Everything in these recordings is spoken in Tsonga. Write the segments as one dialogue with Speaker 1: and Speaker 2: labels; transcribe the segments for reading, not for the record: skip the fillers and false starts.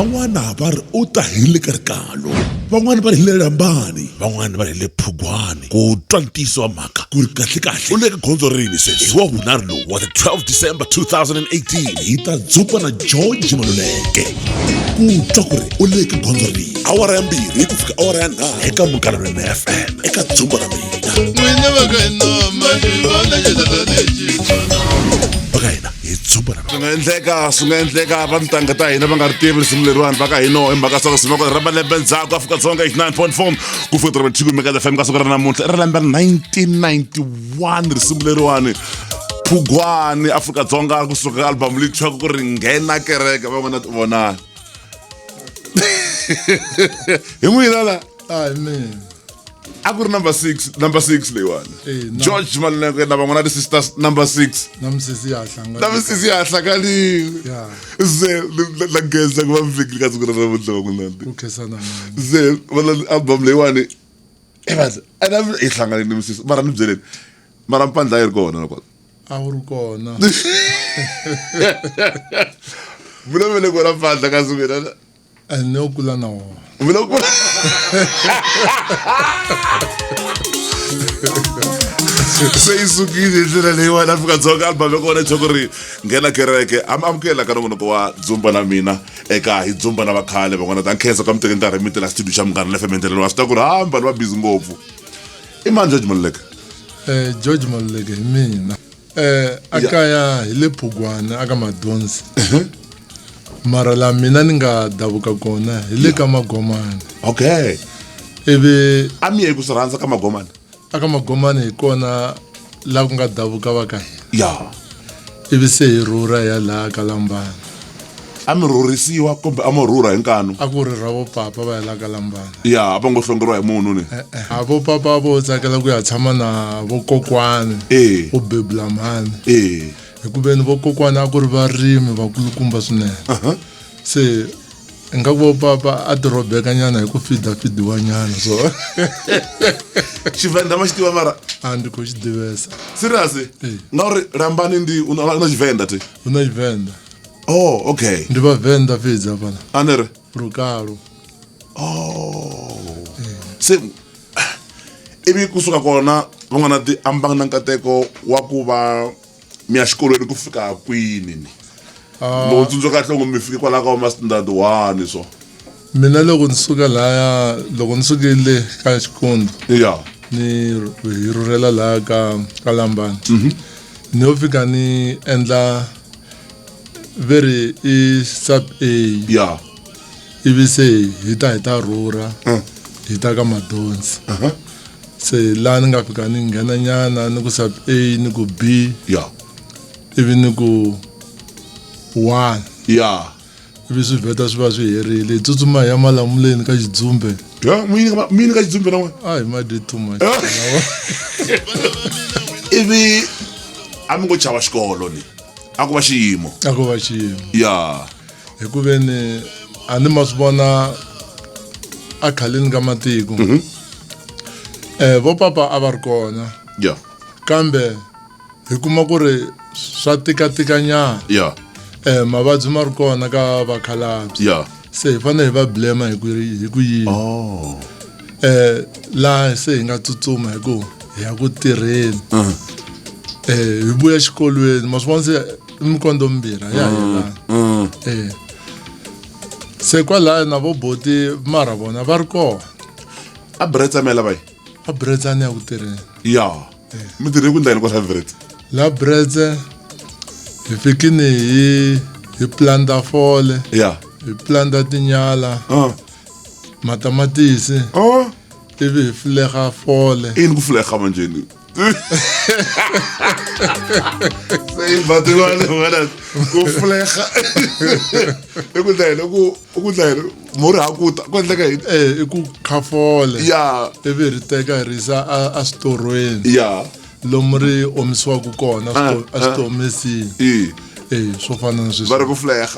Speaker 1: Van'wana va ri u ta hi le ka rikalo, van'wana va ri hi le Lambani, van'wana va ri hi le Phugwani. Ku twa ntiyiso wa mhaka ku ri kahlekahle u le ka gondzo rini sweswi. Hi wa vunharhu lowu wa the 12 December 2018 hi ta dzupa na George Maluleke ku twa ku ri u le ka gondzo rini. Awara ya 2 ku fika awara ya 3 eka Munghana Lonene FM eka Dzumba na mina.
Speaker 2: N'wina va ka hina ma xi vona xidlodlo lexi.
Speaker 1: Va ka hina hi Dzumba na
Speaker 2: Swi nga endleka, swi nga endleka va ntanga ta hina va nga ri tivi risimu leriwani va ka hino hi mhaka swa ku risimu ra malembe ndzhaku Afrika-Dzonga 89.4 ku fika dorobeni Thiku Mega FM ka siku ra namuntlha i ra lembe ra 1991 risimu leriwani Phugwani Afrika-Dzonga kusuka ka album leyi thyiwaka ku ri nghena kereke van'wana vonani hi n'wina la
Speaker 3: a hi mina
Speaker 2: a ku ri number 6 number 6 leyiwani
Speaker 3: Eh, na-
Speaker 2: George Maluleke na van'wana ti sisters number 6
Speaker 3: na misisi ya hlangana
Speaker 2: na misisi ya hlakaniwe
Speaker 3: Ya.
Speaker 2: ze la geza ku va mi fikile ka siku ra namuntlha van'wana
Speaker 3: ku khensana mina
Speaker 2: ze vona album leyiwani evanza ana hi hlanganile ni misisi mara ni byeleni mara mpandla yi ri kona nakona
Speaker 3: a wu ri kona
Speaker 2: mina vele kona mpandla ka siku ra
Speaker 3: a ni yo kula na wona
Speaker 2: mina ku se yi sukile hi ndlela leyiwani Afrika-Dzonga album ya kona yi ku ri nghena kereke am amukela ka nongonoko wa dzumba na mina eka hi dzumba na vakhale van'wana ta nkhensa ka mi teke nkarhi mi tela studio xa Munghana FM endlela wa swi tiva ku ri hamba vanhu va busy ngopfu i mani George Maluleke
Speaker 3: George Maluleke hi mina a kaya hi le Phugwana aka Madonsi mara la mina ni nga davuka kona hi le ka Magomani
Speaker 2: okay
Speaker 3: ivi
Speaker 2: a mi ye ku swi rhandza ka Magomani
Speaker 3: aka Magomani hi kona la ku nga davuka va ka hina
Speaker 2: ya
Speaker 3: ivi se hi rhurha hi ya laha ka Lambani
Speaker 2: a mi rhurhisiwa kumbe a mo rhurha hi nkanu
Speaker 3: a ku ri ra vo papa va ya la ka Lambani
Speaker 2: ya a va ngo hlongoriwa hi munhu ni
Speaker 3: a vo papa vo tsakela ku ya tshama na vokokwani
Speaker 2: Eh.
Speaker 3: vo bebula mhani
Speaker 2: e
Speaker 3: hikuveni vokokwani a ku ri varimi vakulukumba swinene se ingaku vo papa a ti rhobeka nyana hi ku fidafidiwa nyana so
Speaker 2: xivenda ma xi tiva mara
Speaker 3: a ndi khou xi tivesa
Speaker 2: serious
Speaker 3: Eh.
Speaker 2: ngauri Lambani ndi u na Tshivenda ti
Speaker 3: hu na Tshivenda
Speaker 2: oh okay
Speaker 3: ndi vhavenḓa fhedzi hafhaḽa
Speaker 2: a ni ri
Speaker 3: lukalo
Speaker 2: oh se ivi kusuka kona van'wana ti ambanga na nkateko wa ku va mi ya xikolweni ku fika kwini ni loko tsundzuka kahle ngo mi fike kwalaho ka ma standard one so
Speaker 3: mina loko ni suka laya loko ni sukile ka xikundu
Speaker 2: ya
Speaker 3: ni hi rhurhela laha ka Lambani ni yo fika ni endla ve ri i sub A
Speaker 2: ya
Speaker 3: ivi se hi ta rhurha hi ta ka Madonsi se laha ni nga fika ni nghena nyana ni ku sub A ni ku B
Speaker 2: ya
Speaker 3: ivi ni ku 1
Speaker 2: ya
Speaker 3: ivi swi vheta swi va swi herile hi tsutsuma hi ya malamuleni ka Xidzumbe
Speaker 2: ya muyini ka Xidzumbe na n'wina
Speaker 3: a hi ma dye too much
Speaker 2: ivi a mi ngo chava xikolo ni a ku va xiyimo
Speaker 3: a ku va xiyimo
Speaker 2: ya
Speaker 3: hikuveni a ni ma swi vona a khaleni ka matiko vo papa a va ri kona
Speaker 2: ya
Speaker 3: kambe hi kuma ku ri swa tikatikanyana
Speaker 2: ya
Speaker 3: mavabyi ma ri kona ka vakhalabye
Speaker 2: ya
Speaker 3: se hi fanele hi va blame hi ku hi ku yini
Speaker 2: oh
Speaker 3: laha se hi nga tsutsuma hi ku hi ya ku tirheni hi vuya xikolweni ma swi vona se i minkondo mimbirhi a ya ha yelani se kwalaya na vo boti mara vona va ri kona
Speaker 2: a bretsa mela vai
Speaker 3: a bretsani ya ku tirheni
Speaker 2: ya mi tirhe ku ndla yini kwala bretse
Speaker 3: la bretse hi fikini hi planta fole
Speaker 2: ya
Speaker 3: hi planta tinyala matamatisi ivi hi fulega fole
Speaker 2: i yini ku fulega manjheni se i vatiwani vona ku fulega i ku ndla yini i ku ndla yini murhi hakuta ku endleka yini
Speaker 3: i ku kha fole
Speaker 2: ya
Speaker 3: ivi hi ri teka hi ri yisa a switorweni
Speaker 2: ya
Speaker 3: lomu ri omisiwaka kona a swi omisiwi
Speaker 2: i
Speaker 3: swo fana na sweswo
Speaker 2: va ri ku fulega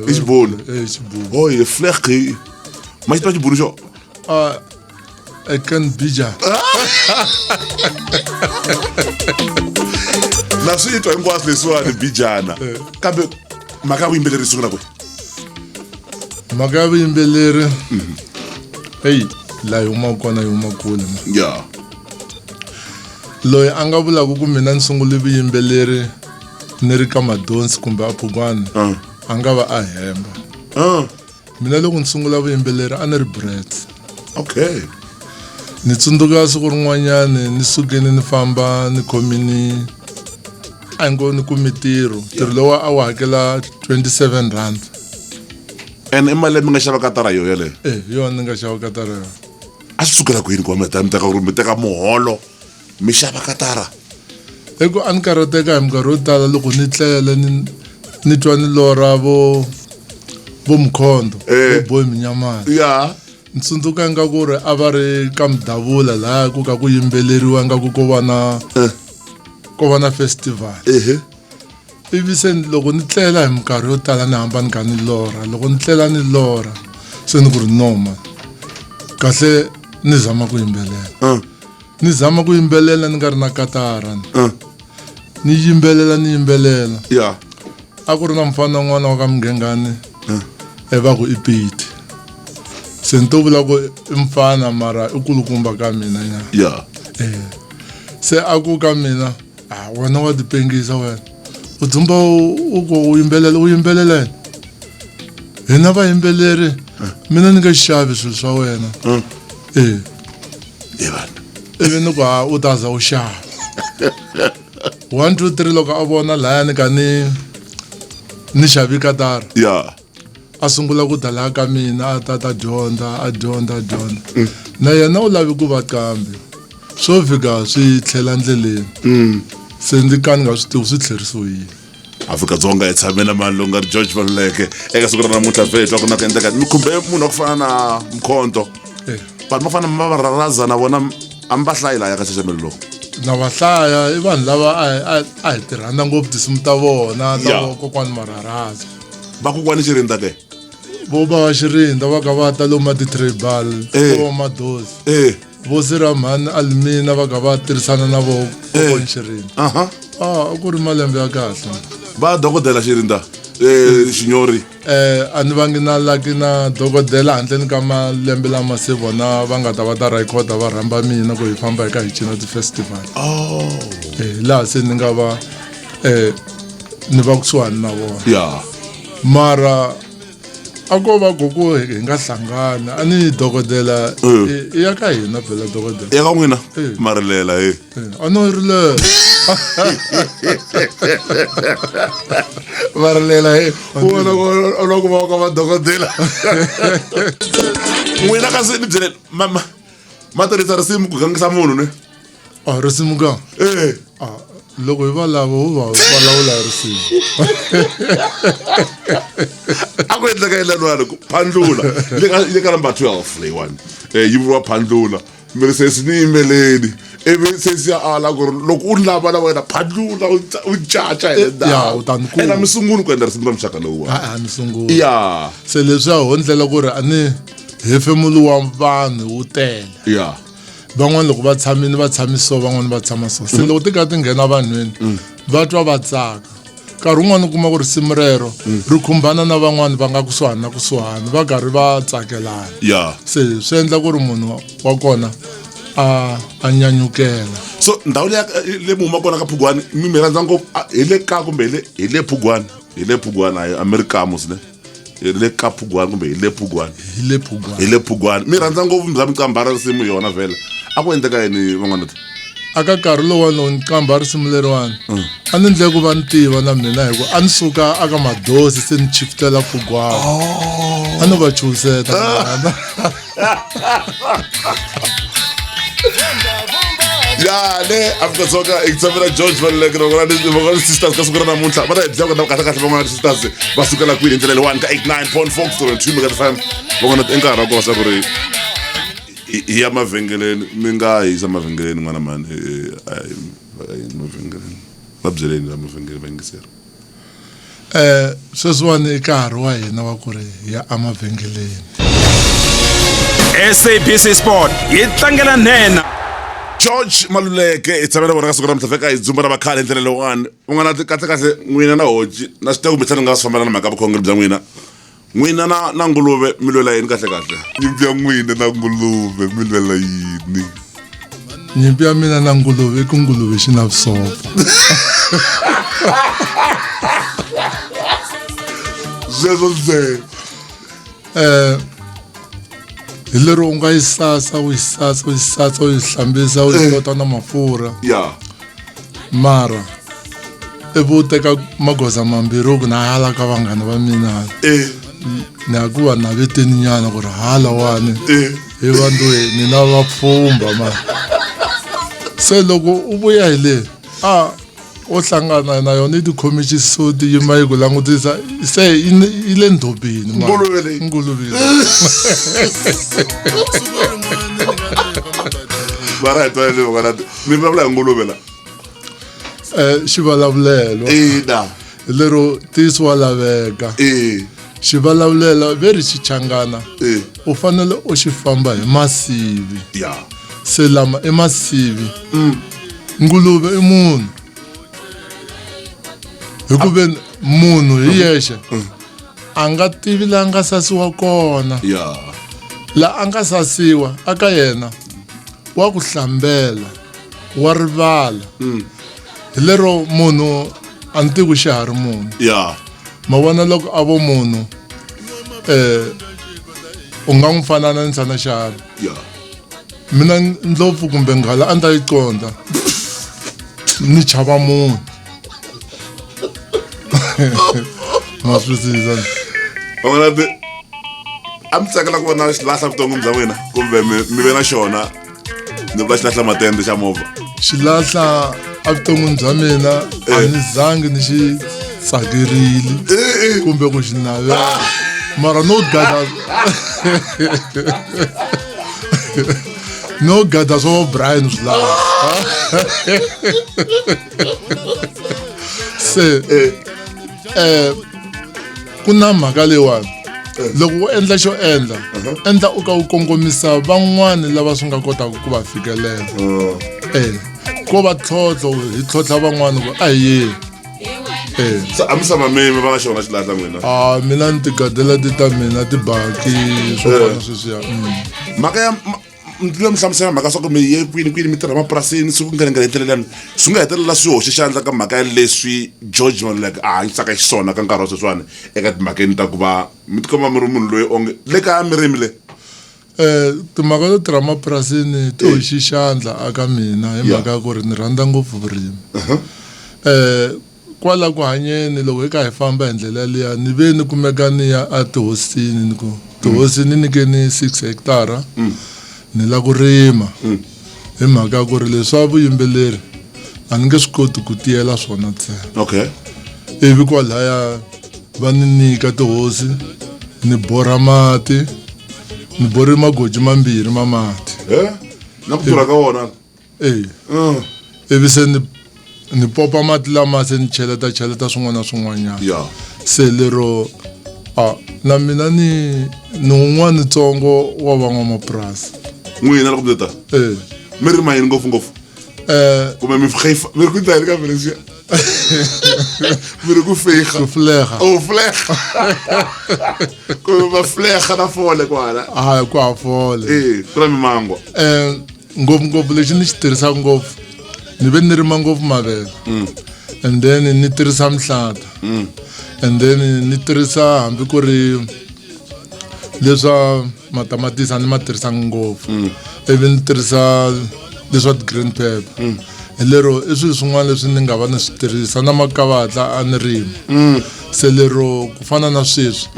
Speaker 2: i xibunu
Speaker 3: xibunu
Speaker 2: oh hi fulega ma xi tiva xibunu xo
Speaker 3: I can bija
Speaker 2: na swi twa hinkwaswo leswiwani bijana kambe mhaka ya vuyimbeleri yi sungula kwihi
Speaker 3: Mhaka ya vuyimbeleri eyi laha yi humaka kona yi huma kule ma.
Speaker 2: Ya.
Speaker 3: Loyi a nga vulaka ku mina ni sungule vuyimbeleri ni ri ka Madonsi kumbe a Phugwana a nga va a hemba. Mina loko ni sungula vuyimbeleri a ni ri Brits.
Speaker 2: Okay.
Speaker 3: Ni tsundzuka siku rin'wanyani ni sukile ni famba ni khomini a hi ngo ni kume ntirho ntirho lowu a wu hakela 27 rand
Speaker 2: And i mali leyi mi nga xava katara yo yeleyo?
Speaker 3: Eh, hi yona ni nga xava katara yona.
Speaker 2: A swi sukela kwini ku va mi ta mi teka ku ri mi teka muholo mi xava katara?
Speaker 3: I ku a ni karhateka hi minkarhi yo tala loko ni tlele ni ni twa ni lorha vo vo Mkhonto
Speaker 2: Eh.
Speaker 3: vo Boy Minyamani.
Speaker 2: Ya.
Speaker 3: Ni tsundzuka ingaku ri a va ri ka Mudavula lahaya ku ka ku yimbeleriwa ingaku ko va na
Speaker 2: Eh.
Speaker 3: ko va na festival.
Speaker 2: Ehe.
Speaker 3: Ivi se loko ni tlela hi minkarhi yo tala ni hamba ni kha ni lorha loko ni tlela ni lorha se ni ku ri no man kahle ni zama ku yimbelela. Ni zama ku yimbelela ni nga ri na katara ni. Ni yimbelela ni yimbelela.
Speaker 2: Ya.
Speaker 3: A ku ri na mufana un'wana wa ka Mugengani e va ku i Pete. Se ni to vula ku i mufana mara i kulukumba ka mina nyana.
Speaker 2: Ya.
Speaker 3: Eh. Se a ku ka mina a wena wa tipengisa wena. U dzumba u ku u yimbelela u yimbelela yini? Hina vayimbeleri mina ni nge xavi swilo swa wena. Eh.
Speaker 2: Ye vanhu.
Speaker 3: Ivi ni ku ha u ta za u xava. 1 2 3 loko a vona laya ni ka ni ni xavi katara.
Speaker 2: Ya.
Speaker 3: A sungula ku ta laha ka mina a ta ta dyondza a dyondza a dyondza. Na yena u lavi ku va qambi. Swo fika swi tlhela ndleleni. Se ndzi ka ni nga swi tivi swi tlherisiwe yini.
Speaker 2: Afrika-Dzonga yi tshame na mani lowu nga ri George Maluleke eka siku ra namuntlha vhe hi twa ku na ku endleka mi khumbe munhu wa ku fana na Mkhonto.
Speaker 3: Eh.
Speaker 2: Vanhu va fana na Marharaza na vona a mi va hlayi lahaya ka nxaxamelo lowu.
Speaker 3: Na va hlaya i vanhu lava a a a hi ti rhandza ngopfu tinsimu ta vona ta
Speaker 2: Ya.
Speaker 3: vokokwani Marharaza.
Speaker 2: Vakokwani Xirinda ke?
Speaker 3: Vo bava Xirinda va ka va ta lomu ma ti-tribal
Speaker 2: Eh.
Speaker 3: vo Madozi.
Speaker 2: Eh.
Speaker 3: Vo Siramhani Almina va ka va tirhisana na vo kokwani Xirinda.
Speaker 2: Aha.
Speaker 3: Ah, a ku ri malembe ya kahle.
Speaker 2: Va dokodela Xirinda eh Xinyori.
Speaker 3: Eh a ni vangi na laki na dokodela handleni ka malembe lama se vona va nga ta va ta record-a va rhamba mina ku hi famba hi ka hi cina ti-festival.
Speaker 2: Oh.
Speaker 3: Eh laha se ni nga va eh ni va kusuhani na vona.
Speaker 2: Ya.
Speaker 3: Mara a ko va ku ku hi nga hlangana a ni dokodela i ya ka hina phela dokodela.
Speaker 2: Ya ka n'wina?
Speaker 3: Eh.
Speaker 2: Marilela he.
Speaker 3: A no rilela.
Speaker 2: Marilela he. U vona ku u lava ku va ka vadokodela. N'wina kasi ni byeleni ma ma ma tirhisa risimu ku gangisa munhu ne?
Speaker 3: Ah risimu ka?
Speaker 2: Eh.
Speaker 3: Ah loko hi valava ho va vulavula hi risimu.
Speaker 2: A ku endleka yini laniwani ku phandlula le ka le ka number 12 leyiwani eh yi vuriwa phandlula mi ri sesi ni yimeleni ivi sesi ya ala ku ri loko u lava na wena phandlula u caca hi le
Speaker 3: Ya, u ta ni kuma.
Speaker 2: ene a mi sunguli ku endla risimu ra muxaka lowuwani.
Speaker 3: A a ni sunguli.
Speaker 2: Ya.
Speaker 3: Se leswiya ho ndlela ku ri a ni hefemulo wa vanhu wu tele.
Speaker 2: Ya.
Speaker 3: Van'wani loko va tshamile va tshami so van'wani va tshama so. Se loko ti kha ti nghena vanhwini va twa va tsaka. Nkarhi wun'wani u kuma ku risimu rero ri khumbana na van'wani va nga kusuhani na kusuhani va karhi va tsakelana.
Speaker 2: Ya.
Speaker 3: Se swi endla ku ri munhu wa kona a a nyanyukela.
Speaker 2: So ndhawu leyi le mi huma kona ka Phugwani mi mi rhandza ngopfu hi le ka kumbe hi le hi le Phugwani hi le Phugwani hayi a mi ri ka mos ne hi le ka Phugwani kumbe hi le Phugwani.
Speaker 3: Hi le Phugwani.
Speaker 2: Hi le Phugwani mi rhandza ngopfu mi za mi qambha risimu yona vhele a ku endleka yini van'wana ti?
Speaker 3: A ka nkarhi lowuwani loko ni qambha risimu leriwani a ni ndle ku va ni tiva na mina hi ku a ni suka a ka Madosi se ni chifutela Phugwani. A no va chuhiseta.
Speaker 2: Ya le Afrika-Dzonga hi tshamela George Maluleke na van'wana sisters ka siku ra namuntlha va ta hi byela ku kahle kahle van'wana sisters va sukela kwini hi ndlela leyiwani ka 89.4 kusuka 2 Mega FM van'wana i nkarhi wa ku va swa ku ri hi ya mavhengeleni mi nga yisa mavhengeleni n'wana mhani mavhengeleni va byeleni va mavhengeleni vayingiseri.
Speaker 3: Eh sweswiwani i nkarhi wa hina wa ku ri hi ya emavhengeleni.
Speaker 4: SABC Sport yi tlangela nhenha.
Speaker 2: George Maluleke hi tshame na vona ka siku ra namuntlha veka hi dzumba ra vakhale hi ndlela leyiwani un'wana kahle kahle n'wina na Hoji na swi tiva kumbexana ni nga swi fambelana na mhaka ya vukhongeri bya n'wina. N'wina na na nguluve mi lwela yini kahle kahle? Nyimpi ya n'wina na nguluve mi lwela yini?
Speaker 3: Nyimpi ya mina na nguluve i ku nguluve xi na vusopfa.
Speaker 2: Sweswo ntsena.
Speaker 3: Hi lero u nga yi sasa u yi sasa u yi sasa u yi hlambisa u yi tota na mafurha.
Speaker 2: Ya.
Speaker 3: Mara ivi u teka magoza mambirhi u ku na hala ka vanghana va mina hala. Ni ya ku va naveteni nyana ku ri hala wani hi va ndwe ni na vapfhumba ma. Se loko u vuya hi le a u hlangana na yona yi tikhome xisuti yima yi ku langutisa se yi le ndhobeni ma.
Speaker 2: Nguluve leyi.
Speaker 3: Nguluve leyi.
Speaker 2: Mara hi twa le vona mi vulavula hi nguluve la.
Speaker 3: Xivulavulelo.
Speaker 2: Ina.
Speaker 3: Lero ntiyiso wa laveka. Xivulavulelo ve ri xichangana. U fanele u xi famba hi masivi.
Speaker 2: Ya.
Speaker 3: Se lama i masivi. Nguluve i munhu. Hikuva munhu hi yexe a nga tivi laha nga sasiwa kona.
Speaker 2: Ya.
Speaker 3: La a nga sasiwa aka yena wa ku hlambela wa rivala. Hi lero munhu a ni tivi xa ha ri munhu.
Speaker 2: Ya.
Speaker 3: Ma vona loko a vo munhu u nga n'wi fanananisa na xiharhi.
Speaker 2: Ya.
Speaker 3: Mina ndlopfu kumbe nghala a ni ta yi qondza ni chava munhu. Ma swi twisisa?
Speaker 2: Van'wana a mi tsakela ku vona xilahla vuton'wini bya n'wina kumbe mi ve na xona ni vula xilahla matende xa movha?
Speaker 3: Xilahla evuton'wini bya mina a ni zangi ni xi tsakerile kumbe ku xi navela mara no gada no gada swa Brian swi lava. Se ku na mhaka leyiwani loko u endla xo endla endla u ka u kongomisa van'wani lava swi nga kotaka ku va fikelela. Ko va tlhontlho hi tlhontlha van'wani ku a hi yeni.
Speaker 2: Se a mi tshama mi va na xona xilahla n'wina?
Speaker 3: A mina ni tigadela ti ta mina tibaki swo fana sweswiya.
Speaker 2: Mhaka ya mi mi hlamusela mhaka swa ku mi ye kwini kwini mi tirha mapurasini siku nga nga hetelelani swi nga hetelela swi hoxe xandla ka mhaka ya leswi George Maluleke a hanyisaka xiswona ka nkarhi wa sweswiwani eka timhakeni ta ku va mi tikomba mi ri munhu loyi onge le kaya mi rimi le.
Speaker 3: Timhaka to tirha mapurasini ti hoxi xandla aka mina hi mhaka ya ku ri ni rhandza ngopfu vurimi. Kwala ku hanyeni loko hi kha hi famba hi ndlela liya ni ve ni kumeka ni ya a tihosini ni ku tihosi ni nyikeni 6 hectare ni la ku rima hi mhaka ya ku ri leswa vuyimbeleri a ni nge swi koti ku tiyela swona ntsena.
Speaker 2: Okay.
Speaker 3: Ivi kwalaya va ni nyika tihosi ni borha mati ni borhe magoji mambirhi ma mati.
Speaker 2: Na ku durha ka wona.
Speaker 3: Ivi se ni popa mati lama se ni cheleta cheleta swin'wana na swin'wanyana.
Speaker 2: Ya.
Speaker 3: Se lero a na mina ni un'wana ntsongo wa van'wamapurasi.
Speaker 2: N'wina loko mi ta? Mi rima yini ngopfu ngopfu? Kumbe mi freifa mi ri ku ndla yini kambe leswiya? Mi ri ku feiga.
Speaker 3: Ku flega.
Speaker 2: Oh, flega. Kumbe va flega na fole kwala.
Speaker 3: Hayi ku ha fole.
Speaker 2: Ku na mimangwa.
Speaker 3: Ngopfu ngopfu lexi ni xi tirhisaka ngopfu ni ve ni rima ngopfu mavele. And then ni tirhisa mihlata. And then ni tirhisa hambi ku ri leswa matamatisi a ni ma tirhisanga ngopfu. Ivi ni tirhisa leswa ti-green pepper. Hi lero i swilo swin'wana leswi ni nga va ni swi tirhisa na makavatla a ni rima. Se lero ku fana na sweswi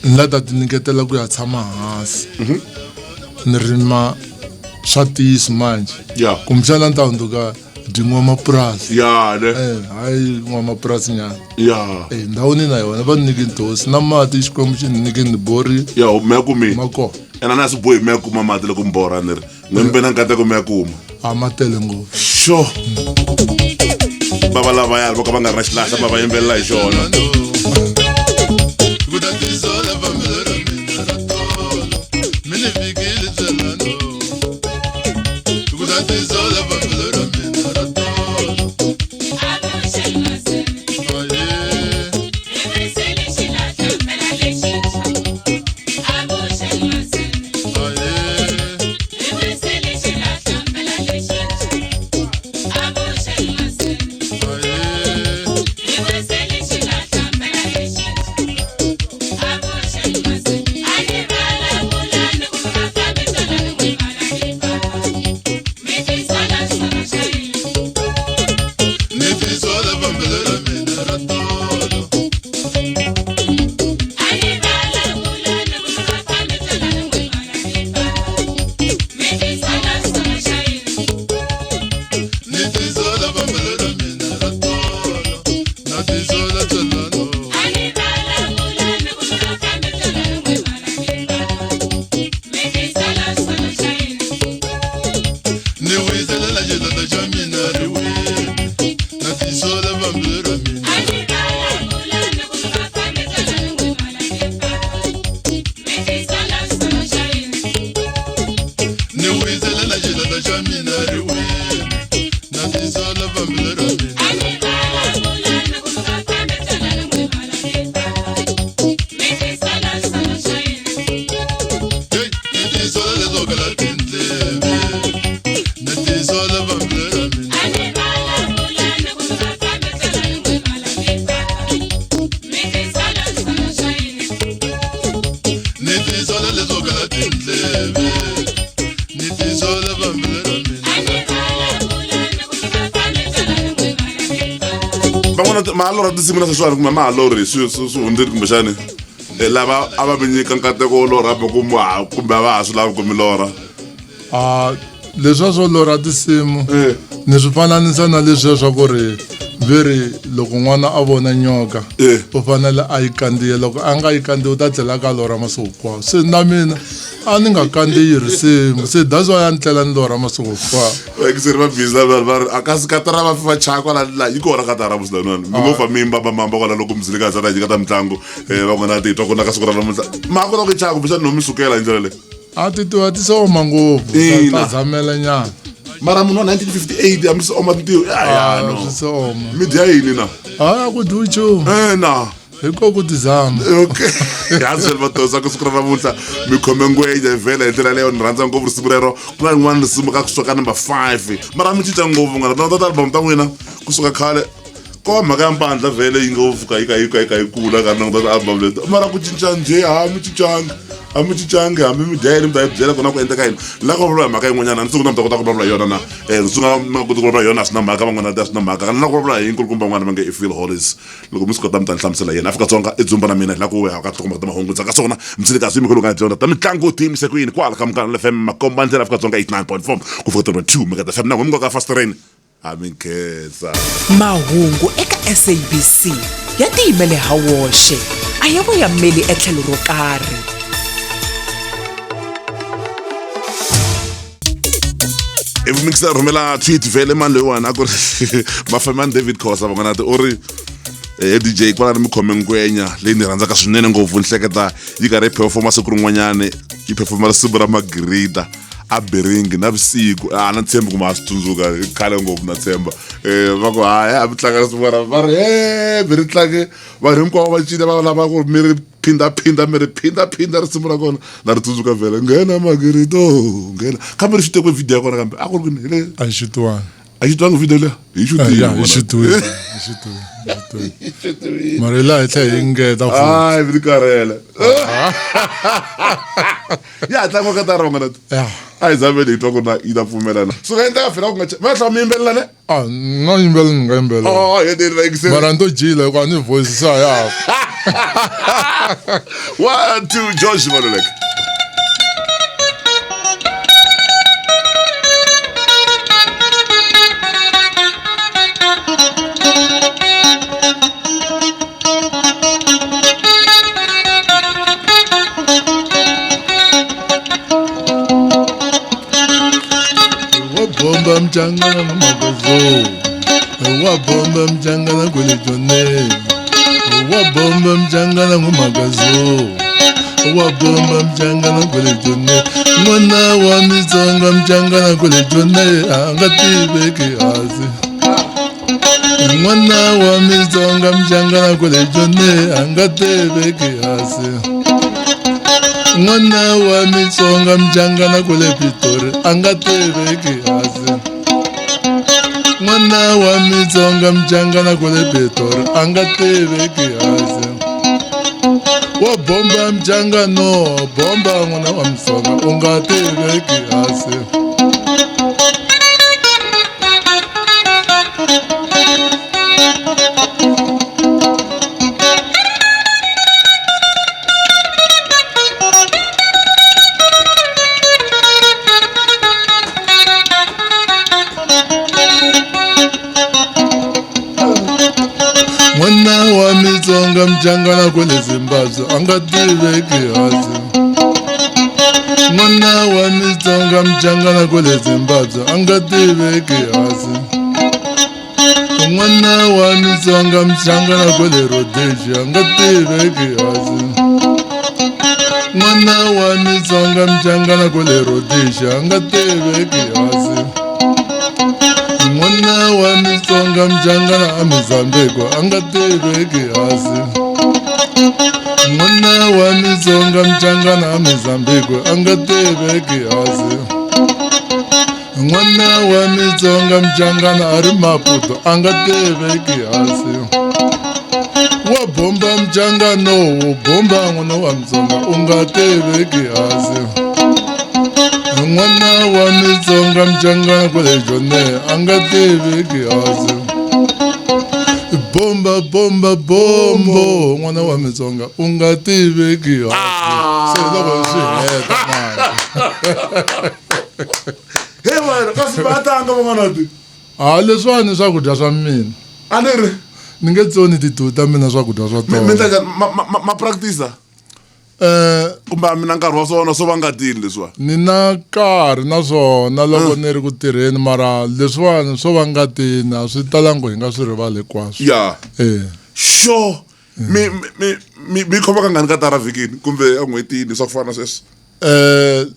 Speaker 3: ni la ta ti nyiketela ku ya tshama hansi. Ni rima swa ntiyiso manje. Kumbexana ni ta hundzuka din'wamapurasi.
Speaker 2: Ya ne.
Speaker 3: Hayi n'wamapurasi nyana.
Speaker 2: Ya.
Speaker 3: Ndhawu ni na yona va ni nyike tihosi na mati Xikwembu xi ni nyike ni bori.
Speaker 2: Ya mi ya kumini.
Speaker 3: Ma kona.
Speaker 2: Ene a na swi bohi mi ya kuma mati loko mi borha ni ri. N'we mi ve na nkateko mi ya kuma.
Speaker 3: A ma tele ngopfu.
Speaker 2: Sure. Bava lavaya vo ka va nga ri na xilahla va va yimbelela hi xona.
Speaker 3: Ni tisola pambila ra mina.
Speaker 2: Van'wana ma ha lorha tinsimu na sweswiwani kumbe ma ha lorhi swi hundzile kumbexani. Lava a va mi nyika nkateko wo lorha kumbe kumbe a va ha swi lavi ku mi lorha.
Speaker 3: A leswiya swo lorha tinsimu ni swi fananisa na leswiya swa ku ri ve ri loko n'wana a vona nyoka u fanele a yi kandziya, loko a nga yi kandziyi u ta tlhela ka lorha masiku hinkwawo. Se na mina a ni nga kandziyi risimu, se that's why a ni tlela ni lorha masiku hinkwawo.
Speaker 2: Vayingiseri va busy lava va ri a kasi katara va va chaya kwala la yi kona katara musi laniwani mi ngo fa mi mbambambamba kwala loko muzile ka za nyika ta mitlangu van'wana titwa ku na ka siku ra namuntlha ma kota ku yi chaya kumbexani no mi sukela hi ndlela leyi.
Speaker 3: A ti tiva ti se oma ngopfu
Speaker 2: Ina.
Speaker 3: ta zamela nyana.
Speaker 2: Mara munhu wa 1958 hambi se oma tintiho ya ya
Speaker 3: Ah,
Speaker 2: no.
Speaker 3: swi se oma.
Speaker 2: Mi dya yini na?
Speaker 3: Hayi a ku dyiwi nchumu.
Speaker 2: Na.
Speaker 3: Hi ko ku tizama.
Speaker 2: Okay. Ya swi vatosa ku siku ra namuntlha mi khome ngwenya vhele hi ndlela leyo ni rhandza ngopfu risimu rero ku na rin'wana risimu ka kusuka number 5 mara mi cinca ngopfu ngana ta ta album ta n'wina kusuka khale ko va mhaka ya mpandla vhele yi ngopfu ka yi ka yi ka yi ka yi kula ka languta ti-album leti mara ku cinca njhe ha mi cincanga a mi cincangi hambi mi dya yini mi ta yi byela kona ku endleka yini la ku vulavula hi mhaka yin'wanyana ni sungula mi ta kota ku vulavula hi yona na ni sungula mi nga koti ku vulavula hi yona a swi na mhaka van'wana a swi na mhaka ni la ku vulavula hi nkulukumba van'wana va nge i Phil Hollis loko mi swi kota mi ta ni hlamusela yena Afrika-Dzonga i dzumba na mina hi la ku ya ka nhlokomhaka ta mahungu ndzhaku ka swona mtsilikazi mi nga dyondza ta mitlangu tiyimise ku yini kwala ka Munghana FM makomba ndlela Afrika-Dzonga 89.4 ku fika 2 Mega FM na n'we mi nga ka fast train a mi nkhensa.
Speaker 5: Mahungu eka SABC ya tiyimele ha woxe, a ya voyameli etlhelo ro karhi.
Speaker 2: Ivi mixer rhumela tweet vhele mani loyiwani a ku ri mafemani David Khosa van'wana ti u ri DJ kwala ni mi khome ngwenya leyi ni rhandzaka swinene ngopfu ni hleketa yi karhi yi performa siku rin'wanyani yi performa risimu ra Margarita a biringi na vusiku a na tshembi ku ma swi tsundzuka khale ngopfu na tshemba va ku hayi a mi tlanga risimu ra va ri he mi ri tlange vanhu hinkwavo va cina va lava ku mi ri phindaphinda mi ri phindaphinda risimu ra kona na ri tsundzuka vhele nghena Margarita nghena kambe ri xute kwe video ya kona kambe a ku ri kwini hi le
Speaker 3: A yi xutiwanga.
Speaker 2: A yi xutiwanga video leyi hi xutile
Speaker 3: Ya yi xutiwile, yi xutiwile, yi xutiwile. Mara hi laha hi tlhela hi engeta futhi.
Speaker 2: Hayi mi ni karhele. Ya ha tlangiwa katara van'wana
Speaker 3: Ya.
Speaker 2: A hi zameni hi twa ku na yi ta pfumela na. Swi nga endleka fela ku nga va tlhela mi yimbelela ne?
Speaker 3: A ni nga yimbelela ni nga yimbelela.
Speaker 2: Oh, heteni vayingiseri.
Speaker 3: Mara ni to jila hikuva a ni voice se a ya ha.
Speaker 2: 1 2 George Maluleke.
Speaker 3: Wa bomba mchangana na magazo. Wa bomba mchangana kwele jone. Wa bomba mchangana na magazo. Wa bomba mchangana kwele jone. Mwana wa mitsonga mchangana kwele jone. A nga tiveki hansi. N'wana wa mitsonga mchangana kwele jone. A nga tiveki hansi. N'wana wa mitsonga mchangana kwele Pitori. A nga tiveki hansi. N'wana wa mitsonga mchangana kwele Pitori. A nga tiveki hansi. Wa bomba mchangano, bomba n'wana wa mitsonga u nga tiveki hansi. N'wana wa mitsonga mchangana kwele Zimbabwe a nga tiveki hansi. N'wana wa mitsonga mchangana kwele Zimbabwe a nga tiveki hansi. N'wana wa mitsonga mchangana kwele Rhodesia a nga tiveki hansi. N'wana wa mitsonga mchangana kwele Rhodesia a nga tiveki hansi. N'wana wa mitsonga mchangana a Mozambique a nga tiveki hansi. N'wana wa mitsonga mchangana a Mozambique a nga tiveki hansi. N'wana wa mitsonga mchangana a ri Maputo a nga tiveki hansi. Wa bomba mchangano, wo bomba n'wana wa mitsonga u nga tiveki hansi. N'wana wa Mitsonga mchangana kwale Joni a nga tiveki hosi. Bomba bomba bombo n'wana wa Mitsonga u nga tiveki hosi. Se loko swi heta manje.
Speaker 2: He wena kasi va tanga van'wana ti.
Speaker 3: Ha leswiwani swakudya swa mina.
Speaker 2: A ni ri
Speaker 3: Ni nge tsoni tiduku ta mina swakudya swa
Speaker 2: mi mi
Speaker 3: tona.
Speaker 2: endla njhani? Ma practice Kumbe a mi na nkarhi wa swona swo va ngatini leswiwa?
Speaker 3: Ni na nkarhi na swona loko ni ri ku tirheni mara leswiwani swo va ngatini a swi talangi ku hi nga swi rivali hinkwaswo.
Speaker 2: Ya.
Speaker 3: Eh.
Speaker 2: Sure. Mi mi mi mi khoma kangani katara vhikini kumbe en'hwetini swa ku fana na sweswo?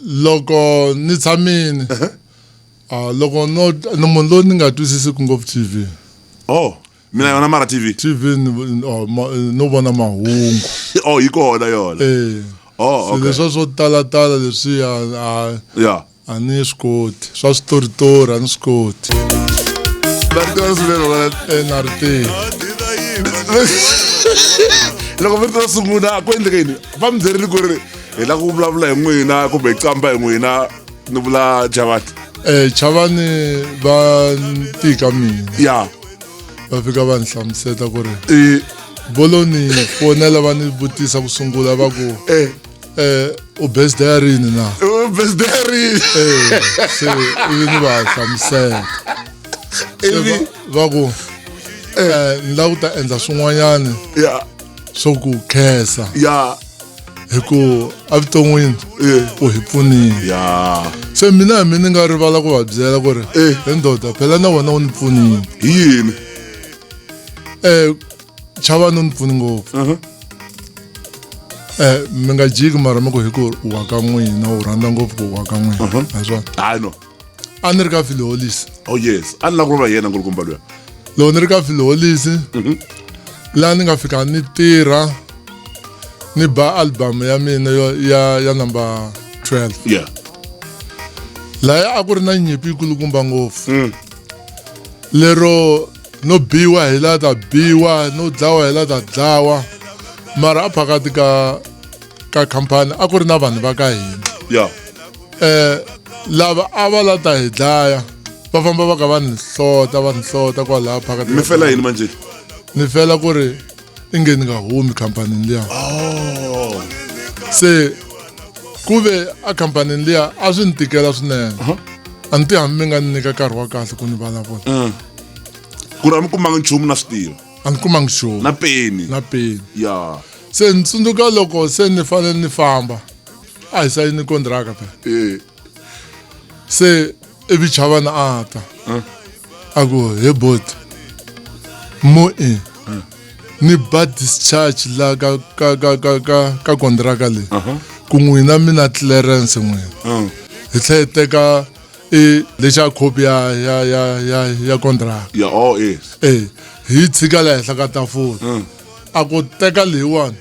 Speaker 3: Loko ni tshamini a loko no ni munhu loyi ni nga twisisiku ngopfu TV.
Speaker 2: Oh. Mina yona mara TV.
Speaker 3: TV ni oh, ma, no vona mahungu.
Speaker 2: Oh, yi kona yona.
Speaker 3: Eh.
Speaker 2: Oh, okay.
Speaker 3: Leswa swo tala tala leswiya a
Speaker 2: Yeah.
Speaker 3: a ni swi koti. Swa switoritori a ni swi koti.
Speaker 2: Va ri tiva swinene vona.
Speaker 3: Eh, na ri tivi.
Speaker 2: Loko mi ri sungula ku endleke yini? Va mi byerile ku ri hi lava ku vulavula hi n'wina kumbe hi qamba hi n'wina ni vula Chavani.
Speaker 3: Eh, Chavani va tika mina.
Speaker 2: Ya.
Speaker 3: Va fika va ni hlamuseta ku ri
Speaker 2: Eh.
Speaker 3: vo lo ni fonela va ni vutisa ku sungula va ku
Speaker 2: Eh.
Speaker 3: U birthday ya rini na?
Speaker 2: U birthday ya rini?
Speaker 3: Se ivi ni va hlamusela. Se
Speaker 2: Ivi
Speaker 3: va ku ni lava ku ta endla swin'wanyana
Speaker 2: Ya.
Speaker 3: swo ku khensa.
Speaker 2: Ya.
Speaker 3: Hi ku evuton'wini u hi pfunile.
Speaker 2: Ya.
Speaker 3: Se mina hi mina ni nga rivala ku va byela ku ri he ndoda phela na wena u ni pfunile.
Speaker 2: Hi yini?
Speaker 3: Chavani u ni pfuni ngopfu. Mi nga jiki mara mi ku hi ku u wa ka n'wina u rhandza ngopfu ku u wa ka n'wina. A hi swona?
Speaker 2: Hayi no.
Speaker 3: A ni ri ka Philoholisi.
Speaker 2: Oh yes, a ni lava ku va yena nkulukumba luya.
Speaker 3: Loko ni ri ka Philoholisi laha ni nga fika ni tirha ni ba album ya mina ya ya number 12.
Speaker 2: Yeah.
Speaker 3: Laya a ku ri na nyimpi yikulukumba ngopfu. Lero no biwa hi la ta biwa no dlawa hi la ta dlawa mara a phakati ka ka khampani a ku ri na vanhu va ka hina.
Speaker 2: Yeah.
Speaker 3: Lava a va la ta hi dlaya va famba va ka va ni hlota va ni hlota kwalaya phakati.
Speaker 2: Mi fela yini manje?
Speaker 3: Ni fela ku ri inge ni nga humi khampanini liya.
Speaker 2: Oh.
Speaker 3: Se ku ve a khampanini liya a swi ni tikela swinene. A ni ti hambi mi nga ni nyika nkarhi wa kahle ku ni vulavula.
Speaker 2: Ku ri a mi kumanga nchumu na swi tiva.
Speaker 3: A ni kumanga nchumu.
Speaker 2: Na peni.
Speaker 3: Na peni.
Speaker 2: Ya.
Speaker 3: Se ni tsundzuka loko se ni fanele ni famba a hi sayini kontraka phela. Se ivi Chavani a ta. A ku he bot mo i ni ba discharge la ka ka ka ka ka ka kontraka leyi. Ku n'wina mi na clearance n'wina. Hi tlhela hi teka i lexa copy ya ya ya ya ya contract.
Speaker 2: Ya, oh yes.
Speaker 3: Hi tshika la henhla ka tafula. A ku teka leyiwani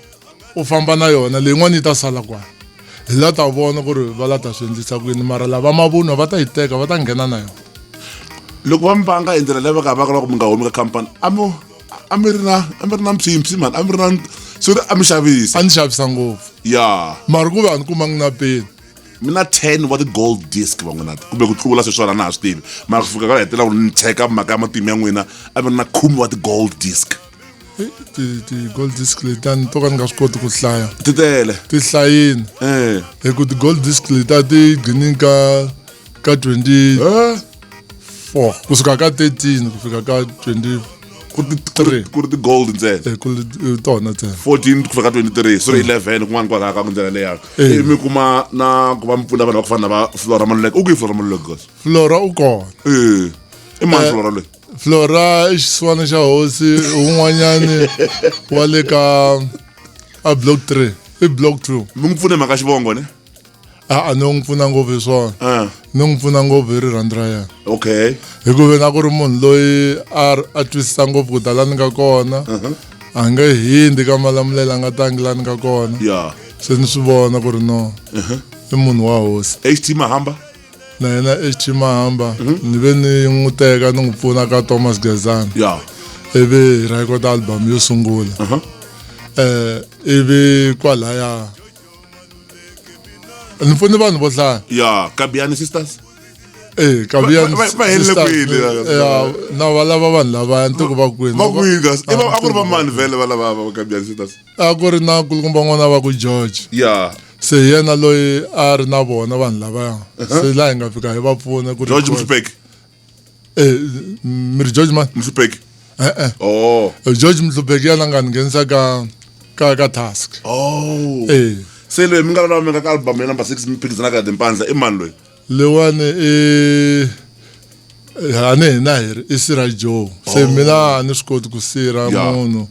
Speaker 3: u famba na yona leyin'wana yi ta sala kwala. Hi la ta vona ku ri va la ta swi endlisa ku yini mara lava mavunwa va ta yi teka va ta nghena na yona.
Speaker 2: Loko va mi vanga hi ndlela leyi va ka va ka ku mi nga humi ka khampani a mi a mi ri na a mi ri na mpshimpshi mani a mi ri na swi ri a mi xavisa.
Speaker 3: A ni xavisa ngopfu.
Speaker 2: Ya.
Speaker 3: Mara ku ve a ni kumangi na peni.
Speaker 2: Mi na 10 wa ti-gold disc van'wana kumbe ku tlula sweswiwani a na ha swi tivi mara ku fika ka hetelela ku ni cheka mhaka ya matimu ya n'wina a mi ri na khume wa ti-gold disc.
Speaker 3: Ti-gold disc letiya to ka ni nga swi koti ku hlaya.
Speaker 2: Ti tele.
Speaker 3: Ti hlayini. Hi ku ti-gold disc letiya ti gcini ka ka 24 kusuka ka 13 ku fika ka 23.
Speaker 2: Ku ri ti-gold ntsena.
Speaker 3: Ku ri tona ntsena.
Speaker 2: 14 ku fika ka 23 sorry 11 kun'wana kwalaya ka ndlela leya. Mi kuma na ku va mi pfuna vanhu va ku fana na va Flora Maluleke. U kwihi Flora Maluleke kasi?
Speaker 3: Flora u kona.
Speaker 2: I mani Flora loyi?
Speaker 3: Flora i xisiwana xa hosi un'wanyani wa le ka a block 3 i block 2.
Speaker 2: Mi n'wi pfune mhaka xivongo ne?
Speaker 3: A ni n'wi pfuna ngopfu hi swona. Ni n'wi pfuna ngopfu hi rirhandzu ra yena.
Speaker 2: Okay.
Speaker 3: Hikuva na ku ri munhu loyi a twisisa ngopfu ku ta la ni nga kona. A nge hindi ka malamulele a nga tangi la ni nga kona.
Speaker 2: Yeah.
Speaker 3: Se ni swi vona ku ri no. I munhu wa hosi.
Speaker 2: HT Mahamba.
Speaker 3: Na yena HT Mahamba ni ve ni n'wi teka ni n'wi pfuna ka Thomas Gezani.
Speaker 2: Yeah.
Speaker 3: Ivi hi record album yo sungula. Ivi kwalaya Ni pfune vanhu vo hlaya.
Speaker 2: Ya, Kabiyani Sisters.
Speaker 3: Eh, Kabiyani.
Speaker 2: Va helele kwini?
Speaker 3: Ya, na va lava vanhu lavaya ni tiku va kwini.
Speaker 2: Va kwini kasi? I va a ku ri va mani vhele va lava va Kabiyani Sisters?
Speaker 3: A ku ri na nkulukumba n'wana va ku George.
Speaker 2: Ya.
Speaker 3: Se hi yena loyi a ri na vona vanhu lavaya. Se laha hi nga fika hi va pfuna ku
Speaker 2: George Mhlupeki.
Speaker 3: Eh, mi ri George mani?
Speaker 2: Mhlupeki.
Speaker 3: E-e.
Speaker 2: Oh.
Speaker 3: George Mhlupeki yena nga ni nghenisa ka ka ka task.
Speaker 2: Oh.
Speaker 3: Eh.
Speaker 2: Se loyi mi nga lava mi nga ka album ya number 6 mi phikizana ka timpandla i mani loyi?
Speaker 3: Leyiwani i hani hina hi ri i sirha Joe. Se
Speaker 2: Oh.
Speaker 3: mina a ni swi koti ku sirha
Speaker 2: Yeah.
Speaker 3: munhu.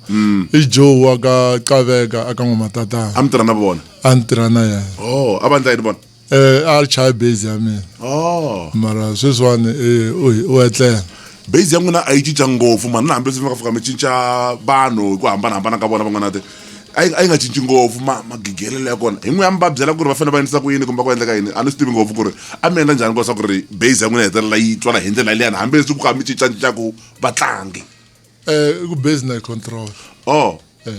Speaker 3: I Joe wa ka Qaveka aka N'wamatatana.
Speaker 2: A mi tirha na vona?
Speaker 3: A ni tirha na yena.
Speaker 2: Oh, a va endla yini vona?
Speaker 3: Eh a ri chaya base ya mina.
Speaker 2: Oh.
Speaker 3: Mara sweswiwani eh u etlela.
Speaker 2: Base ya n'wina a yi cinca ngopfu mani na hambileswi mi nga fika mi cinca vanhu hi ku hambanahambana ka vona van'wana te a yi nga cinci ngopfu magigelelo ya kona hi n'wi ya mi va byela ku ri va fanele va endlisa ku yini kumbe ku endleka yini a ni swi tivi ngopfu ku ri a mi endla njhani ku swa ku ri base ya n'wina yi hetelela yi twala hi ndlela liyani hambileswi ku kha mi cincacincaku vatlangi.
Speaker 3: Eh ku base na control.
Speaker 2: Oh.
Speaker 3: Eh.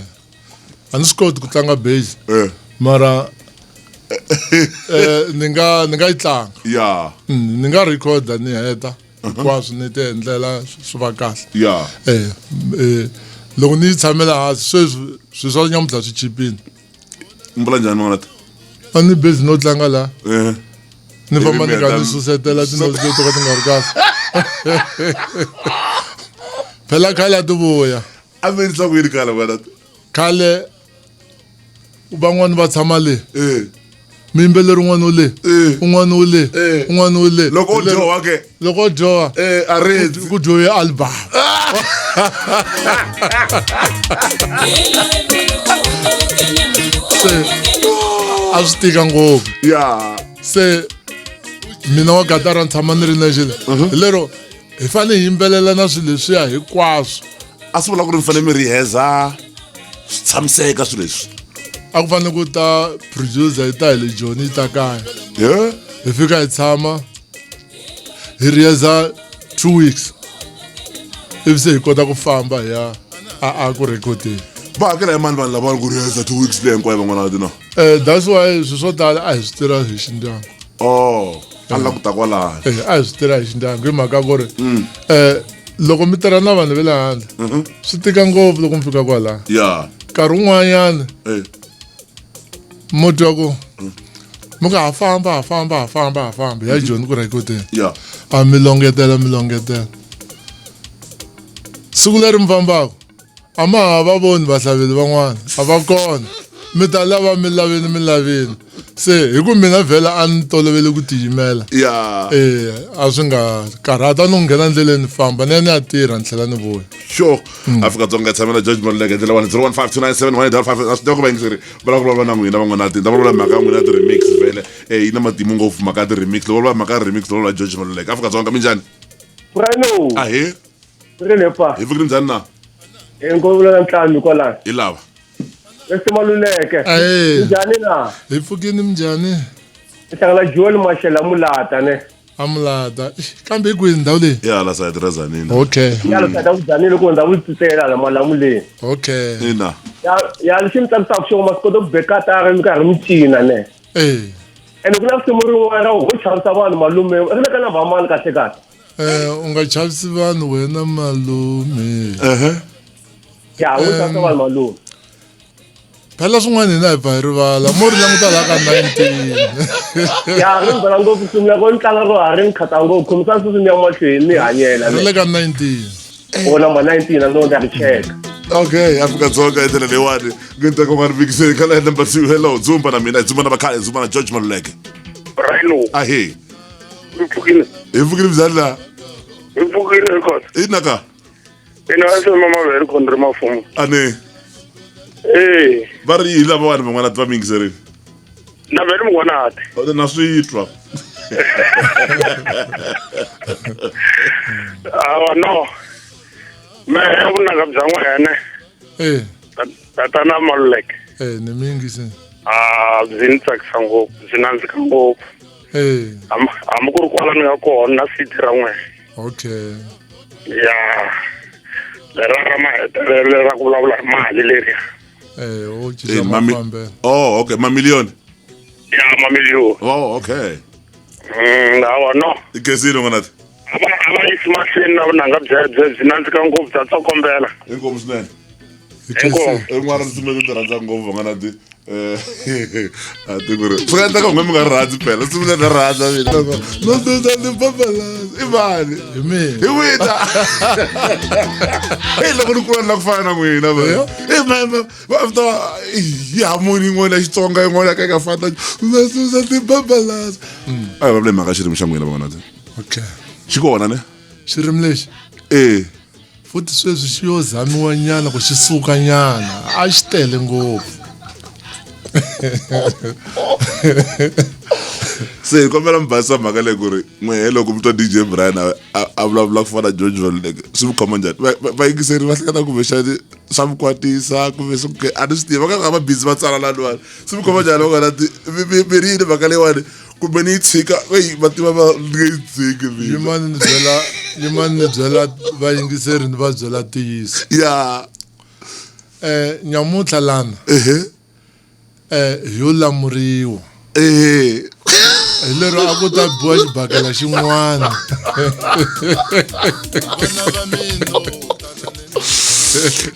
Speaker 3: A ni swi koti ku tlanga base.
Speaker 2: Eh.
Speaker 3: Mara eh ni nga ni nga yi tlanga.
Speaker 2: Yeah.
Speaker 3: Ni nga recorda ni heta hinkwaswo ni ti endlela swi va kahle.
Speaker 2: Yeah.
Speaker 3: Eh eh loko ni yi tshamela hansi sweswi swilo swa nyamuntlha swi chipile.
Speaker 2: Mi vula njhani man'wana?
Speaker 3: A ni busy no tlanga la.
Speaker 2: Eh.
Speaker 3: Ni famba ni kha ni susetela tinotsi leto ka ti nga ri kahle. Phela khale a ti vuya.
Speaker 2: A mi endlisa ku yini khale n'wana?
Speaker 3: Khale van'wani va tshama le.
Speaker 2: Eh.
Speaker 3: Muyimbeleri un'wana u le.
Speaker 2: Eh.
Speaker 3: Un'wana u le.
Speaker 2: Eh.
Speaker 3: Un'wana u le.
Speaker 2: Loko u dyoha ke?
Speaker 3: Loko u dyoha.
Speaker 2: Eh, a ri
Speaker 3: ku dyohe album. Se a swi tika ngopfu.
Speaker 2: Yeah.
Speaker 3: Se mina wa gatara ni tshama ni ri nexe le. Hi lero hi fanele hi yimbelela na swilo leswiya hinkwaswo.
Speaker 2: A swi vula ku ri mi fanele mi riheza swi tshamiseka swilo leswi.
Speaker 3: A ku fanele ku ta producer yi ta hi le Joni yi ta kaya.
Speaker 2: Yeah.
Speaker 3: Hi fika hi tshama hi riheza 2 weeks. Ivi se hi kota ku famba hi ya a ku rhekhodeni.
Speaker 2: Va hakela hi mani vanhu lava ku riheza 2 weeks leyi hinkwayo van'wana va no?
Speaker 3: Eh that's why swilo swo tala a hi swi tirha hi xindyangu.
Speaker 2: Oh, a la ku ta kwalano.
Speaker 3: Eh a hi swi tirha hi xindyangu hi mhaka ku ri eh loko mi tirha na vanhu va le handle swi tika ngopfu loko mi fika kwalano.
Speaker 2: Yeah.
Speaker 3: Nkarhi wun'wanyana
Speaker 2: Eh.
Speaker 3: mo twa ku mi ku ha famba ha famba ha famba ha famba ya Joni ku rhekhodeni.
Speaker 2: Yeah.
Speaker 3: A mi longetela mi longetela. Siku leri mi fambaka a ma ha va voni vahlaveli van'wana a va kona mi ta lava mi laveni mi laveni se hi ku mina vhela a ni tolovele ku tiyimela
Speaker 2: Yeah.
Speaker 3: eh a swi nga karhata no nghena ndleleni ni famba ni ya ni ya tirha ni tlhela ni vuya.
Speaker 2: Sure. Afrika-Dzonga tshamela George Maluleke ndlela 1 015 297 1855 a swi tiva ku vayingiseri va lava ku vulavula na n'wina van'wana ti ta vulavula mhaka ya n'wina ya ti-remix vhele eh yi na matimu ngopfu mhaka ya ti-remix loko vulavula mhaka ya remix loko vulavula George Maluleke Afrika-Dzonga minjhani?
Speaker 6: Prano.
Speaker 2: Ahee.
Speaker 6: Ri le pa.
Speaker 2: Hi pfukile njhani na?
Speaker 6: Hi nkovula na ntlhambi kwalano.
Speaker 2: Hi lava.
Speaker 6: Esi Maluleke.
Speaker 3: Ahee.
Speaker 6: Njhani na?
Speaker 3: Hi pfukile minjhani?
Speaker 6: Hi hlangana Joel Mashela Mulata ne.
Speaker 3: A Mulata. Kambe hi kwihi ndhawu leyi?
Speaker 2: Ya la side ra Tzaneen.
Speaker 3: Okay.
Speaker 6: Ya la side ra Tzaneen loko ndhawu yi tsitsela la malamuleni.
Speaker 3: Okay.
Speaker 2: Ina.
Speaker 6: Ya ya lexi mi tsakisaka xona ma swi kota ku bekatara mi karhi mi cina ne.
Speaker 3: Eh.
Speaker 6: Ene ku na risimu rin'wana ra ho chavisa vanhu malume ri le ka na vamani kahle kahle.
Speaker 3: Eh u nga chavisi vanhu wena malume.
Speaker 2: Eh.
Speaker 6: Ya u chavisa vanhu malume.
Speaker 3: Phela swin'wana hina hi pfa hi rivala mo ri languta laha ka 19.
Speaker 6: Ya ri ni byela ngopfu risimu ya ko ni tlanga ro ha ri ni khata ngopfu khomisa sweswi ni ya mahlweni ni hanyela.
Speaker 3: Ri le ka 19.
Speaker 6: O number 19 a ndo ndza ri cheka.
Speaker 2: Okay, Afrika-Dzonga hi ndlela leyiwani ku ta ku nga ri vikiseni ka line number 2 hello dzumba na mina dzumba na vakhale dzumba na George Maluleke.
Speaker 7: Rhino.
Speaker 2: Ahee.
Speaker 7: Hi pfukile.
Speaker 2: Hi pfukile njhani la?
Speaker 7: Hi pfukile hi kona.
Speaker 2: Ina ka.
Speaker 7: Ina a se mama veri khona ri mafumo.
Speaker 2: Ane.
Speaker 7: Eh.
Speaker 2: Va ri yini lava vanhu van'wana va mingiserini?
Speaker 7: Na veri mun'wana ati.
Speaker 2: Na swi twa.
Speaker 7: Awa no. Me vunanga bya n'wene.
Speaker 3: Eh.
Speaker 7: Tatana Maluleke.
Speaker 3: Eh ni mingi se.
Speaker 7: Ah byi ni tsakisa ngopfu, byi nandzika ngopfu.
Speaker 3: Eh.
Speaker 7: Hambi ku ri kwala ni nga kona na CD ra n'wena.
Speaker 3: Okay.
Speaker 7: Ya. Lera ra mahetelelo ra ku vulavula hi mali leriya.
Speaker 3: Eh o cinca mafambelo.
Speaker 2: Oh okay, mamiliyoni.
Speaker 7: Ya Mamiliyoni.
Speaker 2: Oh, okay.
Speaker 7: Hawa no.
Speaker 2: I khensile n'wanati.
Speaker 7: A va yisi mahlweni na vunanga byebyo byi nandzika ngopfu bya tsokombela.
Speaker 2: Inkomu swinene.
Speaker 7: Inkomu.
Speaker 2: Rin'wana risimu leri ndzi rhandzaka ngopfu van'wanati a ti ku ri swi nga endleka unge mi nga ri rhandzi phela risimu leri na rhandza mina i mani
Speaker 3: Hi mina.
Speaker 2: hi wina hey loko ni kula ni la ku fana na n'wina va hey mama va ta yi hamoni yin'wana ya Xitsonga yin'wana ya ka yi nga fani na susa tibabalasa a hi vulavule mhaka xirimi xa n'wina van'wanati
Speaker 3: Okay.
Speaker 2: xi kona ne
Speaker 3: Xirimi lexi
Speaker 2: e
Speaker 3: futhi sweswi xi yo zamiwa nyana ku xi suka nyana a xi tele ngopfu.
Speaker 2: Se hi kombela mi basisa mhaka leyi ku ri n'wehe loko mi twa DJ Brian a vulavula ku fana na George Valuleke swi mi khoma njhani vayingiseri va hleketa kumbexani swa mi kwatisa kumbe swi a ni swi tivi va ka va busy va tsala laniwani swi mi khoma njhani va nga mi ri yini mhaka leyiwani kumbe ni yi tshika eyi va tiva va ni nge yi tshiki mina
Speaker 3: Yimani ni byela vayingiseri ni va byela ntiyiso.
Speaker 2: Ya.
Speaker 3: Nyamuntlha lana
Speaker 2: ehe
Speaker 3: hi yo lamuriwa.
Speaker 2: Ehe.
Speaker 3: Hi lero a ku ta biwa xibakela xin'wana.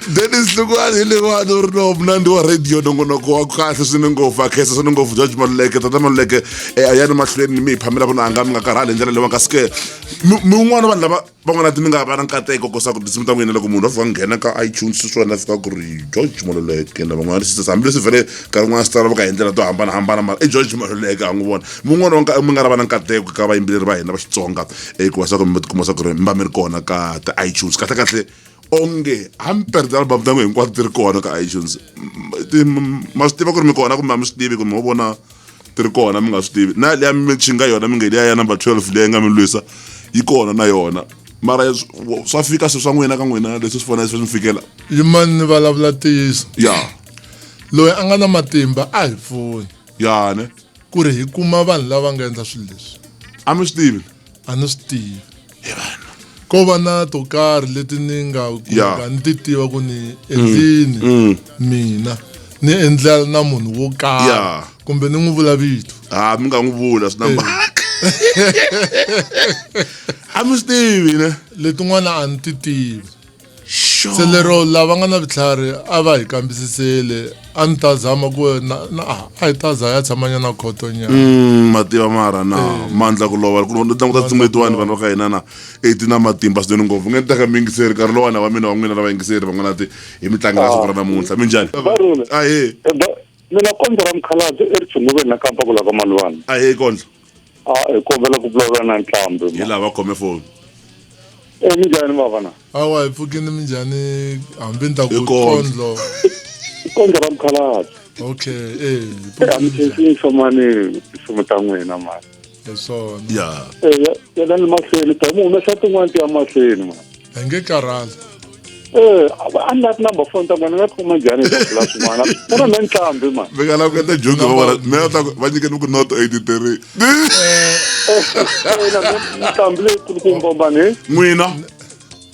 Speaker 2: Dennis Hlungwani hi leyiwani u ri no mnandi wa radio nongonoko wa kahle swinene ngopfu a khensa swinene ngopfu George Maluleke tata Maluleke a yani mahlweni mi hi phamela vunanga mi nga karhali hi ndlela leyiwani kasi ke mi wun'wana vanhu lava van'wana ti mi nga va na nkateko ko swa ku tinsimu ta n'wina loko munhu a fika nghena ka iTunes sweswiwani a fika ku ri George Maluleke na van'wana sisters hambileswi vhele nkarhi wun'wana swi tala va ka hi ndlela to hambanahambana mara i George Maluleke ha n'wi vona mi wun'wana wa mi nga ra va na nkateko ka vayimbeleri va hina va Xitsonga hikuva swa ku mi tikuma swa ku ri mi va mi ri kona ka ti-iTunes kahle kahle onge hamper ti-album ta n'wina hinkwato ti ri kona ka iTunes ma swi tiva ku ri mi kona kumbe a mi swi tivi kumbe mo vona ti ri kona mi nga swi tivi na liya mi chinga yona mi nge liya ya number 12 leyi nga mi lwisa yi kona na yona mara swa fika swilo swa n'wina ka n'wina leswi swi fanele swi mi fikela
Speaker 3: Yimani ni vulavula ntiyiso.
Speaker 2: Ya.
Speaker 3: Loyi a nga na matimba a hi pfuni.
Speaker 2: Ya ne.
Speaker 3: Ku ri hi kuma vanhu lava nga endla swilo leswi.
Speaker 2: A mi swi tivi?
Speaker 3: A ni swi tivi. Ko va na to karhi leti ni nga kumeka ni ti tiva ku ni endlini mina ni endlela na munhu wo karhi kumbe ni n'wi vula vito.
Speaker 2: Ha mi nga n'wi vula swi na mhaka. A mi swi tivi ne?
Speaker 3: Letin'wana a ni ti tivi. Se lero lava nga na vutlhari a va hi kambisisele a ni ta zama ku na, na a hi ta za ya tshamanyana khoto nyana.
Speaker 2: Mativa mara na mandla ku lova ku languta tinsimu letiwani vanhu va ka hina na e ti na matimba swinene ngopfu nge ni teka miyingiseri nkarhi lowani wa mina wa n'wina na vayingiseri van'wana ti hi mi tlangela siku ra namuntlha minjhani
Speaker 7: ahee mina kondlo ra mukhalabye eritshunguveni nakambe ku lava malwani
Speaker 2: ahee kondlo
Speaker 7: A hi kombela ku vulavula na Ntlambhi.
Speaker 2: Hi lava khome foni.
Speaker 7: E minjhani vavana?
Speaker 3: Hawa hi pfukini minjhani hambi ni ta ku kondlo.
Speaker 7: Kondlo ra mukhalabye.
Speaker 3: Okay, eh.
Speaker 7: A mi khensi mani tinsimu ta n'wina mani.
Speaker 3: Hi swona.
Speaker 2: Ya.
Speaker 7: Eh, yelani mahlweni ta mu humesa tin'wana ti ya mahlweni mani.
Speaker 3: Hi nge karhali.
Speaker 7: Eh, a ni lavi number phone ta n'wina ni nga kuma njhani hi ta swin'wana. Ku na Ntlambhi mani.
Speaker 2: Mi nga lava ku endla joke va vona mina ta va nyike ni ku not 83.
Speaker 7: Eh, Ntlambhi leyi kulukumba mani.
Speaker 2: N'wina.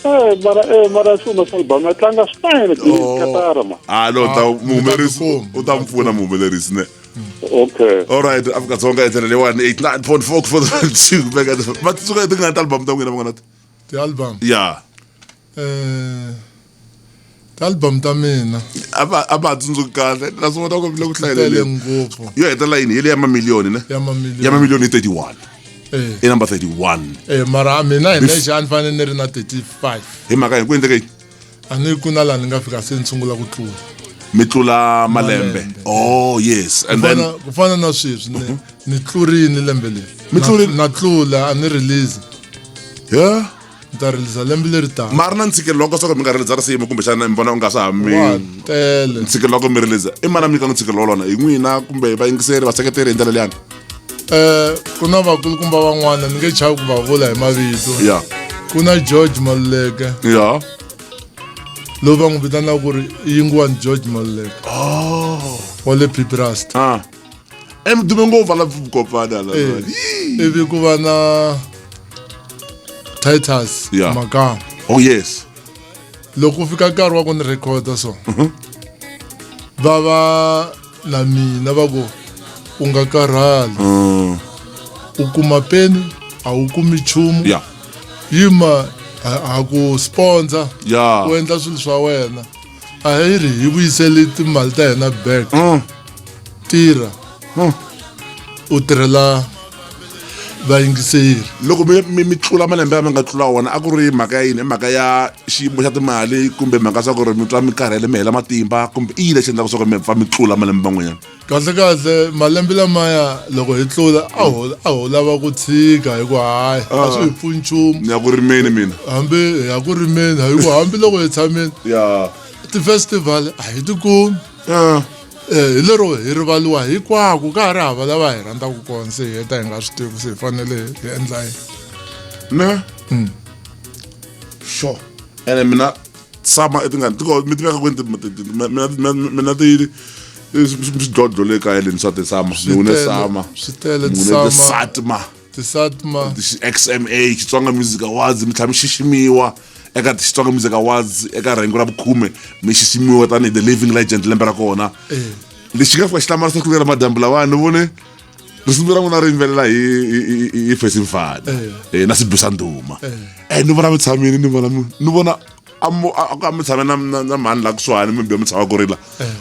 Speaker 7: Eh, mara mara swi humesa album ya tlanga swinene katara ma.
Speaker 2: Ah, no ta muhumelerisi u ta mi pfuna muhumelerisi ne.
Speaker 7: Okay.
Speaker 2: All right, Afrika Dzonga hi ndlela leyiwani 89.4 for the two mega. Va tsundzuka ti nga ta album ta n'wina van'wana.
Speaker 3: Ti-album?
Speaker 2: Ya.
Speaker 3: Ti-album ta mina.
Speaker 2: A va tsundzuki kahle naswona ku le ku
Speaker 3: Tele
Speaker 2: hlayeleni.
Speaker 3: ngopfu.
Speaker 2: Yo hetelela yini hi le ya mamiliyoni ne?
Speaker 3: Ya mamiliyoni.
Speaker 2: Ya mamiliyoni hi 31.
Speaker 3: Eh.
Speaker 2: I number 31.
Speaker 3: Eh mara mina hi nexe a ni fanele ni ri na 35.
Speaker 2: Hi mhaka yini ku endleke yini?
Speaker 3: A ni ku na laha ni nga fika se ni sungula ku tlula.
Speaker 2: Mi tlula malembe. Oh yes. And then
Speaker 3: Ku fana na sweswi ni ni tlurini lembe leri.
Speaker 2: Mi tlurini?
Speaker 3: Na tlula a ni release.
Speaker 2: Yeah.
Speaker 3: Ni ta release lembe leri taka.
Speaker 2: Mara na ntshikelelo wa swa ku mi nga release risimu kumbexana mi vona u nga swa ha mi
Speaker 3: Wa tele.
Speaker 2: Ntshikelelo wa ku mi release. I mani a mi nyikaka ntshikelelo wa lona? Hi n'wina kumbe vayingiseri vaseketeri hi ndlela liyani?
Speaker 3: Ku na vakulukumba van'wana ni nge chavi ku va vula hi mavito.
Speaker 2: Yeah.
Speaker 3: Ku na George Maluleke.
Speaker 2: Yeah.
Speaker 3: Lowu va n'wi vitanaka ku ri i Yingwani George Maluleke.
Speaker 2: Oh.
Speaker 3: Wa le Pipirasta.
Speaker 2: Ah. E mi dume ngopfu ala Kopana la.
Speaker 3: Ivi ku va na Titus
Speaker 2: Yeah.
Speaker 3: Makamba.
Speaker 2: Oh yes.
Speaker 3: Loko ku fika nkarhi wa ku ni record so. Va va na mina va ku U nga karhali. U kuma peni a wu kumi nchumu.
Speaker 2: Ya.
Speaker 3: Yima ha ku sponsor.
Speaker 2: Ya.
Speaker 3: U endla swilo swa wena. A hi ri hi vuyiseli timali ta hina back. Tirha. U tirhela vayingiseri.
Speaker 2: Loko mi tlula malembe lama nga tlula wona, a ku ri mhaka ya yini? I mhaka ya xiyimo xa timali, kumbe mhaka swa ku ri mi twa mi karhele, mi hela matimba, kumbe i yini lexi endlaka swa ku mi pfa mi tlula malembe man'wanyana?
Speaker 3: Kahle kahle malembe lamaya loko hi tlula a ho lava ku tshika, hi ku hayi a swi hi pfuni nchumu.
Speaker 2: Ni ya ku rimeni mina.
Speaker 3: Hambi hi ya ku rimeni, hi ku hambi loko hi tshamile ti-festival a hi ti kumi. Hi lero hi rivaliwa hinkwako, ka ha ri hava lava hi rhandzaka kona, se hi heta hi nga swi tivi se hi fanele hi endla yini.
Speaker 2: Ne? Sure. Ene mina sama i tingani tiko mi tiveka kwini mina ti swidlodlo le kaya leni swa tisama ni wune sama
Speaker 3: swi tele.
Speaker 2: Ni wune
Speaker 3: tisama
Speaker 2: tisatma
Speaker 3: tisatma
Speaker 2: XMA Xitsonga Music Awards, mi tlhela mi xiximiwa eka Xitsonga Music Awards eka rhengu ra vukhume, mi xiximiwa tanihi the living legend lembe ra kona. Lexi nga fika xi hlamarisa ku tlula madyambu lawani, ni vone risimu ra n'wina ri yimbelela hi Fesi Mfana na Sibusa Nduma. Ni vona mi tshamile, ni vona ni vona a mi tshame na mhani la kusuhani, mi biya mi tshama ku rila,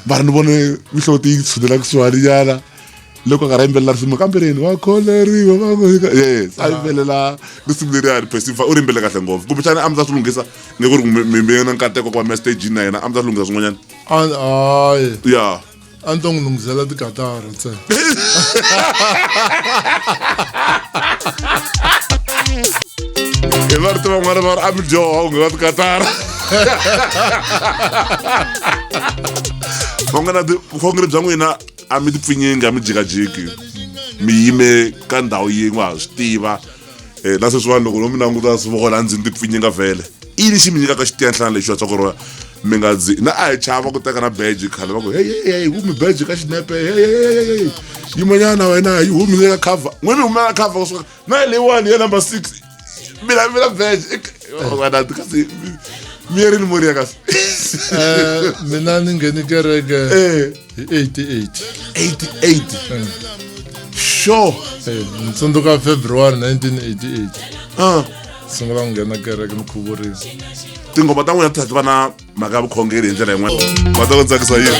Speaker 2: mara ni vone mihloti yi tshunela kusuhani nyana loko a karhi a yimbelela risimu kambireni va kholeriwa va ku yes, a yimbelela risimu leriyani. Fesi Mfana u ri yimbele kahle ngopfu. Kumbexana a mi ta swi lunghisa ni ku ri mi na nkateko ku va mi ya stagini na yena, a mi ta swi lunghisa swin'wanyana?
Speaker 3: Hayi.
Speaker 2: Ya.
Speaker 3: A ni to n'wi lunghisela tikatara ntsena.
Speaker 2: Hi va ri van'wana va ri a mi dyoha u nghena tikatara van'wana. Vukhongeri bya n'wina a mi ti pfinyingi, a mi jikajiki, mi yime ka ndhawu yin'we, ha swi tiva. Na sweswiwani loko no mi languta swi vona ndzini ti pfinyinga vhele. I yini xi mi nyikaka xitiyanhlana lexiwa swa ku ri mi nga dzi na a hi chava ku teka na beji khale va ku hey, hey, hey, humi beji ka xinepe, hey, hey, hey, hey, yimanyana wena yi humi le ka cover n'we mi humela cover kusuka na leyiwani ya number 6, mina beji wena kasi mi yerini moriya kasi.
Speaker 3: Mina ni ngheni kereke hi 88.
Speaker 2: 88, sure.
Speaker 3: Ni tsundzuka February 1988 sungula ku nghena kereke, ni khuvuriwa.
Speaker 2: Tinghoma ta n'wina ti va na mhaka ya vukhongeri hi ndlela yin'wana, va ta ku tsakisa yini?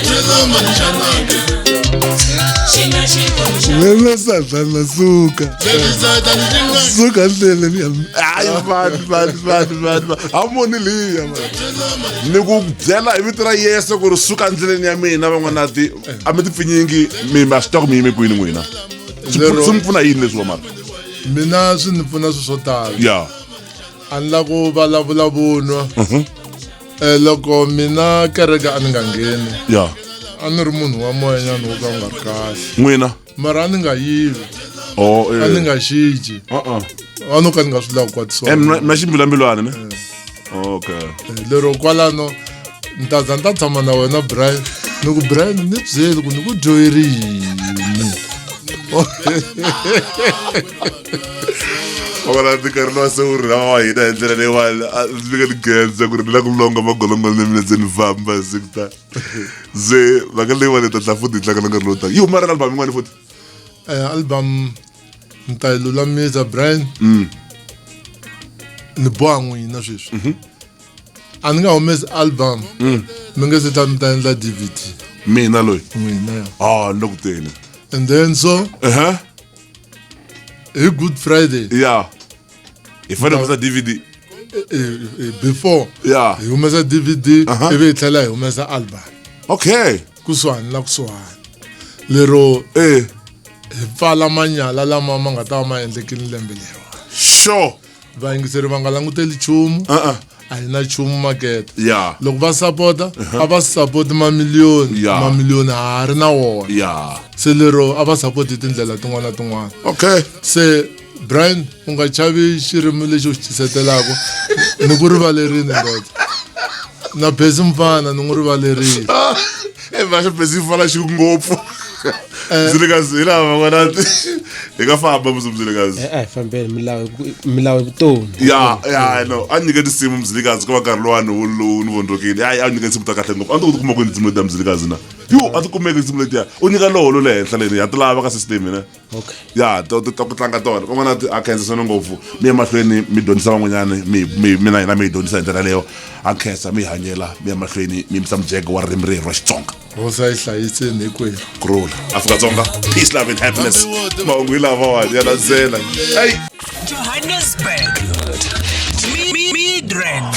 Speaker 2: Wena sathana, suka suka ndleleni ya hayi vanhu vanhu vanhu vanhu hamoni liya ni ku byela hi vito ra Yesu ku ri suka ndleleni ya mina. Van'wana ti a mi ti pfinyingi, mi ma swi tiva ku mi yime kwini n'wina. Swi mi pfuna yini leswi wa mara?
Speaker 3: Mina swi ni pfuna swilo swo tala.
Speaker 2: Ya.
Speaker 3: A ni lava ku vulavula vunwa. Loko mina kereke a ni nga ngheni,
Speaker 2: ya
Speaker 3: a ni ri munhu wa moyanyana wo ka wu nga ri kahle.
Speaker 2: N'wina?
Speaker 3: Mara a ni nga yivi.
Speaker 2: Oh.
Speaker 3: A ni nga xiji. A no ka ni nga swi lavi ku kwatisiwa.
Speaker 2: Na ximbilambilwana ne? Okay.
Speaker 3: Lero kwalano ni ta za ni ta tshama na wena Brian, ni ku Brian, ni byeli ku ni ku dyoheri yini.
Speaker 2: Vona nkarhi lowa se wu ri lava wa hina hi ndlela leyiwani, a ndzi fika ni geza ku ri ni la ku longa magolongolo ni mina se ni famba siku ta se mhaka leyiwani. Hi ta tlhela futhi hi tlanga na nkarhi lowu taka. Yi huma ri album yin'wana futhi?
Speaker 3: Album ni ta yi lulamisa, Brian. Ni boha n'wina sweswi, a ni nga humesi album mi nge se ta mi ta endla DVD.
Speaker 2: Mina loyi?
Speaker 3: N'wina, ya.
Speaker 2: Ah, ni le ku teni.
Speaker 3: And then so hi Good Friday.
Speaker 2: Ya, hi fanele humesa DVD.
Speaker 3: Before hi humesa DVD, ivi hi tlhela hi humesa album.
Speaker 2: Okay.
Speaker 3: Kusuhani na kusuhani lero hi pfala manyala lama ma nga ta va ma endlekile lembe leriwa.
Speaker 2: Sure.
Speaker 3: Vayingiseri va nga languteli nchumu. A hi na nchumu makete.
Speaker 2: Ya.
Speaker 3: Loko va sapota, a va sapoti mamiliyoni. Mamiliyoni ha ha ri na wona. Se lero a va sapoti hi tindlela tin'wana na tin'wana.
Speaker 2: Okay.
Speaker 3: Se Brian, u nga chavi xirimi lexi u xi tisetelaka, ni ku rivalerini ndoda na besi mfana, ni n'wi rivalerile.
Speaker 2: Vaxa besi mfana xi ngopfu Mzilikazi, hi laha van'wana hi nga famba musi Mzilikazi.
Speaker 8: A hi fambeni, milawu milawu i vutomi.
Speaker 2: Ya ya, no a nyike tinsimu Mzilikazi, ku va nkarhi lowani wu lowu ni vondzokile. Hayi, a nyike tinsimu ta kahle ngopfu. A ndzi ku kuma kwini tinsimu leti ta Mzilikazi na? Yo a ti kumeki tinsimu letiya u nyika loholo le henhla leni ya ti lava ka system ne
Speaker 8: Okay.
Speaker 2: Ya ta ku tlanga tona van'wana ti a khensa swinene ngopfu mi ya mahlweni mi dyondzisa van'wanyani mi na hina mi hi dyondzisa hi ndlela leyo a khensa mi hanyela mi ya mahlweni mi yimisa mujeko wa ririmi rerhu ra Xitsonga.
Speaker 3: Hosi a yi hlayiseni hinkwenu.
Speaker 2: Kurhula Afrika-Dzonga, peace, love and happiness. Mahungu hi lavawani ya landzela ey.
Speaker 5: Johannesburg. Midrand.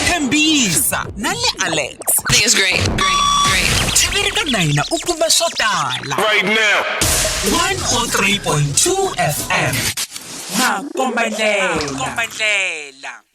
Speaker 5: Tembisa na le Alex.
Speaker 9: I think it's great, great, great.
Speaker 5: Tiveri ka na u kuma swo tala.
Speaker 4: Right now.
Speaker 5: 103.2 FM. Makombandlela. Makombandlela.